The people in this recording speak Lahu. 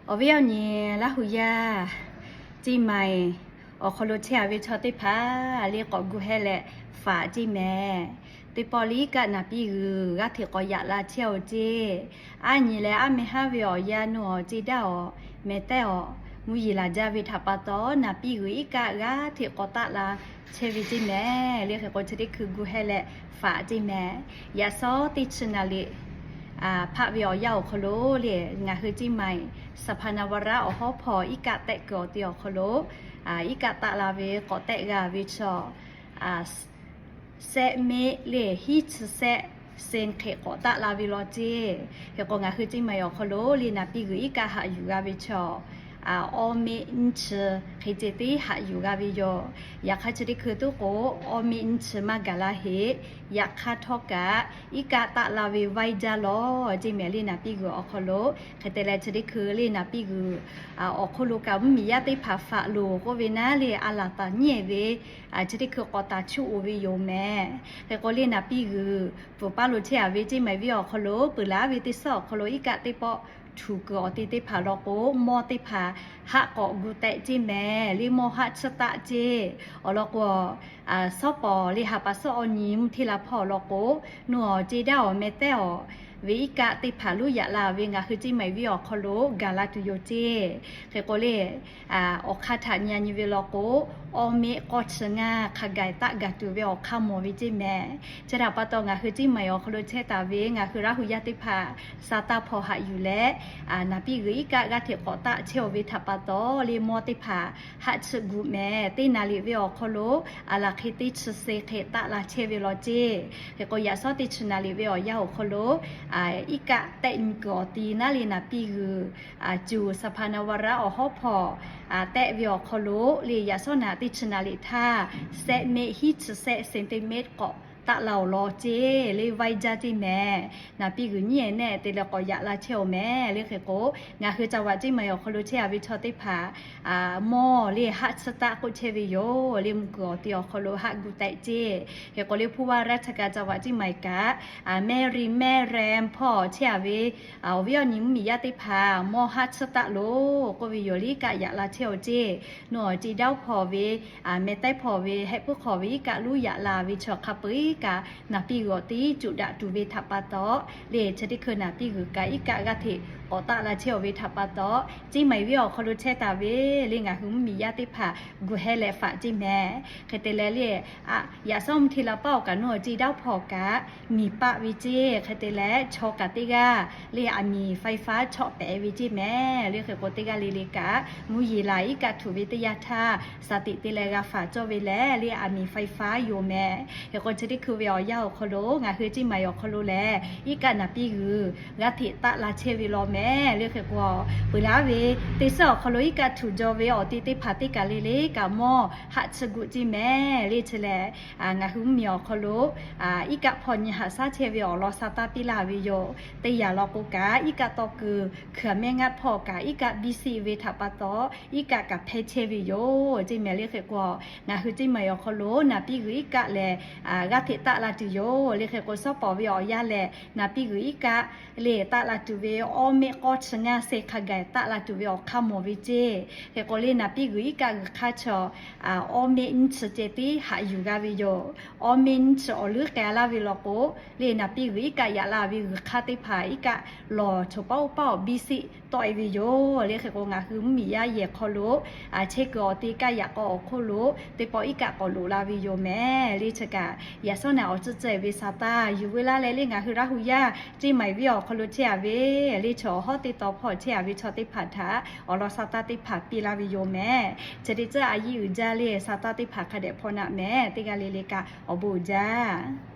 Awˬ viˉ awˬ nyi Laˇ hu yaˇ, Ceˇ maiˍ awˬ hk'aw lo chehˇ a ve chaw teˇ hpaˍ le k'awꞈ gu heh leh faꞈ ceˇ mehˍ. Teˇ pawˆ le iˉ kaˆ naˍ piˇ g'uiˬ g'aˇ hteꞈ k'awꞈ yaꞈ la chehˇ oˬ ceˇ. Aˉ nyi leh aˉ meh haˉ ve awˬ yaˇ nuˇ awˬ ceˇ daˇ awˬ meh tehˉ awˬ mvuhˇ yeˬ laˬ jaˇ ve htaꞈ pa taw, naˍ piˇ g'uiˬ iˉ kaˆ g'aˇ hteꞈ k'awꞈ taˆ la chehˇ ve ceˇ mehˍ. Le hk'e k'o chi teˇ hkui gu heh leh faꞈ ceˇ mehˍ. Yaꞈ shawˉ teˇ chi naˍ liꞈ hpaˆ ve awˬ yanˇ awˬ hk'aw lo le ngaˬ hui Ceˇ maiˍ Saˍ hpaˍ na va raˉ awˬ hawˉ hpawˇ iˉ kaˆ tehˆ kuiˬ awˬ te awˬ hk'aw lo iˉ kaˆ taˆ la ve k'awꞈ tehˆ g'a ve chaw sehˆ meˆ le hiˉ chi sehˆ sen hk'e k'awꞈ taˆ la ve law ceˇ. Hk'e k'o ngaˬ hui Ceˇ maiˍ awˬ hk'aw lo le naˍ piˇ g'uiˬ iˉ kaˆ haꞈ yuˬ g'a ve chaw awˇ meˆ nyiˇ chi hk'e ceh tiˉ haꞈ yuˬ g'a ve yoˬ. Yaꞈ hk'aˇ chi teˇ hkui tuˉ k'o awˇ meˆ nyiˇ chi maˇ gaˬ la heˆ. Yaꞈ hk'aˇ htawˇ kaꞈ iˉ kaˆ taˆ la ve vaiˇ jaˇ lawˬ ceˇ mehˍ le naˍ piˇ g'uiˬ awˬ hk'aw lo. Hk'e te leh chi teˇ hkui le naˍ piˇ g'uiˬ awˬ hk'oˆ lo kaꞈ mvuhˇ miˬ yaˇ teˇ hpaˍ faꞈ loˬ k'oˆ ve naˉ le a laˬ taˍ nyiˇ ehˍ ve chi teˇ hkui k'awꞈ taˍ chuˇ oˬ ve yoˬ mehˍ. Hk'e k'o le naˍ piˇ g'uiˬ pfuhˍ paˇ lo chehˇ a ve Ceˇ maiˍ venˇ awˬ hk'aw lo peuˬ laˉ ve teˇ suhˉ awˬ hk'aw lo iˉ kaˆ teˇ pawˆ htuꞈ kuiˬ awˬ te teˇ hpaˍ law k'o mawˇ teˇ hpaˍ haˆ k'awꞈ gu tehˆ ceˇ mehˍ. Le mawˇ haˆ chiˇ taˆ ceˇ awˬ lawn k'o, shawˉ pawˍ le ha pa suhˉ awˬ nyi mvuhˇ hteˇ la hpawˇ awˬ lawn k'o, nuˇ awˬ ceˇ daˇ awˬ meh tehˉ awˬ ve iˉ kaˆ teˇ hpaˍ lonˉ yaꞈ la ve ngaˬ hui Ceˇ maiˍ venˇ awˬ hk'aw lo gaˬ la tuˬ yoˬ ceˇ. Hk'e k'o le awˬ hk'aˇ htaꞈ nyi a nyi ve law k'o, awˇ meˆ k'awˇ chi ngaˇ hk'a gaˬ taˆ gaˬ tuˬ ve awˬ hk'aˇ mawˬ ve ceˇ mehˍ. Chi htaꞈ pa taw ngaˬ hui Ceˇ maiˍ awˬ hk'aw lo chehˇ taˍ ve ngaˬ hui Laˇ hu yaˇ teˇ hpaˍ sa taˇ hpaw haꞈ yuˬ leh, naˍ piˇ g'uiˬ iˉ kaˆ g'aˇ hteꞈ k'awꞈ taˆ chehˇ oˬ ve htaꞈ pa taw le mawˇ teˇ hpaˍ haˆ chiˇ gu mehˍ. Teˇ naˍ liꞈ ve awˬ hk'aw lo a laˬ hk'e teˇ chi se hk'e taˆ la chehˇ ve law ceˇ. Hk'e k'o yaꞈ shawˉ teˇ chi naˍ liꞈ ve awˬ yanˇ awˬ hk'aw lo iˉ kaˆ tehˆ nyi kuiˬ awˬ ti naˉ le naˍ piˇ g'uiˬ cuˬ Saˍ hpaˍ na va raˉ awˬ hawˉ hpawˇ tehˆ ve awˬ hk'aw lo le yaꞈ shawˉ naˍ teˇ chi naˍ liꞈ htaˇ sehˆ meˆ hiˉ chi sehˆ centimeter k'awꞈ taˆ la awˬ lawn ceˇ le vaiˇ jaˇ ceˇ mehˍ. Naˍ piˇ g'uiˬ nyiˇ ehˍ nehˆ te leh k'awꞈ yaꞈ la chehˇ oˬ mehˍ. Le hk'e k'o ngaˬ hui ca vaꞈ Ceˇ maiˍ awˬ hk'aw lo chehˇ a ve chaw teˇ hpaˍ mawˇ le haˆ chiˇ taˆ k'oˆ chehˇ ve yoˬ. Le mvuhˇ kuiˬ awˬ ti awˬ hk'aw lo haˆ gu tehˆ ceˇ. Hk'e k'o le ผู้ว่าราชการจังหวัดเชียงใหม่ kaꞈ แม่ริม แม่แรม hpawˇ chehˇ a ve awˬ viˉ awˬ nyi mvuhˇ miˬ yaˇ teˇ hpaˍ mawˇ haˆ chiˇ taˆ loˬ k'oˆ ve yoˬ. Le iˉ kaˆ yaꞈ la chehˇ oˬ ceˇ. Nuˇ awˬ ceˇ daˇ hpawˇ ve meh tehˉ hpawˇ ve hehˆ puiˉ hk'aw ve iˉ kaˆ lonˉ yaꞈ la ve chaw hk'a peu iˉ kaꞈ naˍ piˇ g'uiˬ awˬ ti cuˬ daꞈ tuˬ ve htaꞈ pa taw le chi teˇ hkui naˍ piˇ g'uiˬ kaꞈ iˉ kaˆ g'aˇ hteꞈ k'awꞈ taˆ la chehˇ oˬ ve htaꞈ pa taw, Ceˇ maiˍ venˇ awˬ hk'aw lo chehˇ taˍ ve le ngaˬ hui mvuhˇ miˬ yaˇ teˇ hpaˍ gu heh leh faꞈ ceˇ mehˍ. Hk'e te leh le yaꞈ shawˉ mvuhˇ hteˇ la paˆ awˬ kaꞈ nuˇ awˬ ceˇ daˇ hpawˇ kaꞈ miˬ paˆ ve ceˇ. Hk'e te leh chaw kaꞈ teˇ g'aˇ le aˬ miˍ ไฟฟ้า chawˆ pehˍ ve ceˇ mehˍ. Le hk'e k'o teˇ g'aˇ le le kaꞈ mvuhˇ yeˬ laˬ iˉ kaˆ htuꞈ ve teˇ yanˇ htaˇ saˍ tiꞈ te leh g'a faˍ cawˇ ve lehˬ le aˬ miˍ ไฟฟ้า yoˬ mehˍ. Hk'e k'o chi teˇ hkui ve awˬ yanˇ awˬ hk'aw lo ngaˬ hui Ceˇ maiˍ awˬ hk'aw lo lehˬ iˉ kaˆ naˍ piˇ g'uiˬ g'aˇ hteꞈ taˆ la chehˇ ve law mehˍ. Le hk'e k'o peuˬ laˉ ve teˇ suhˉ awˬ hk'aw lo iˉ kaˆ htuꞈ jaw ve awˬ ti teˇ hpaˍ teˇ kaˬ le le kaꞈ mawˇ haˆ chiˇ gu ceˇ mehˍ. Le chi lehˬ ngaˬ hui mvuhˇ miˬ awˬ hk'aw lo iˉ kaˆ hpawˇ nyi haꞈ shaˉ chehˇ ve awˬ lawn sa taˇ piˇ laˇ ve yoˬ. Teˇ yanˇ law k'o kaꞈ iˉ kaˆ tawˇ kuiˬ hkui a mehˆ ngaˆ hpawˇ kaꞈ iˉ kaˆ biˇ siˆ ve htaꞈ pa taw iˉ kaˆ kaꞈ hpehˇ chehˇ ve yoˬ ceˇ mehˍ. Le hk'e k'o ngaˬ hui Ceˇ maiˍ awˬ hk'aw lo naˍ piˇ g'uiˬ iˉ kaˆ lehˬ g'aˇ hteꞈ taˆ la tuˬ yoˬ. Le hk'e k'o shawˉ pawˍ ve awˬ yanˇ lehˬ naˍ piˇ g'uiˬ iˉ kaˆ le taˆ la tuˬ ve awˇ mehˆ k'awˇ chi ngaˇ se hk'a gaˬ taˆ la tuˬ ve awˬ hk'aˇ mawˬ ve ceˇ. Hk'e k'o le naˍ piˇ g'uiˬ iˉ kaˆ g'uiˬ hk'aˇ chaw awˇ mehˆ nyiˇ chi ceh tiˉ haꞈ yuˬ g'a ve yoˬ. Awˇ mehˆ nyiˇ chi awˬ leuˉ k'ai laˇ ve law k'o le naˍ piˇ g'uiˬ iˉ kaˆ yaꞈ la ve g'uiˬ hk'aˇ teˇ hpaˍ iˉ kaˆ lawˬ choˬ paˉ oˇ paˉ awˬ biˇ siˆ tawˆ e ve yoˬ. Le hk'e k'o ngaˬ hui mvuhˇ miˬ yaˇ yehˬ hk'aw lo chehˇ kuiˬ awˬ te kaˇ yaꞈ k'aw awˬ hk'oˆ lo teˇ pawˆ iˉ kaˆ k'awꞈ loꞈ la ve yoˬ mehˍ. Le chi kaꞈ yaꞈ shawˉ naˍ awˬ tcuhˇ tcuhˇ ve sa taˇ yuˬ ve laˇ leh le ngaˬ hui Laˇ hu yaˇ Ceˇ maiˍ venˇ awˬ hk'aw lo chehˇ a ve le chaw awˬ hawˉ teˇ taw hpawˇ chehˇ a ve chaw teˇ hpaˍ htaꞈ awˬ lawn sa taˇ teˇ hpaˍ piˇ laˇ ve yoˬ mehˍ. Chi teˇ tcuhˇ a yiˇ uiˍ jaˇ le sa taˇ teˇ hpaˍ hk'a dehꞈ hpaw naˆ mehˍ. Teˇ g'aˇ le le kaꞈ awˬ bon uiˍ jaˇ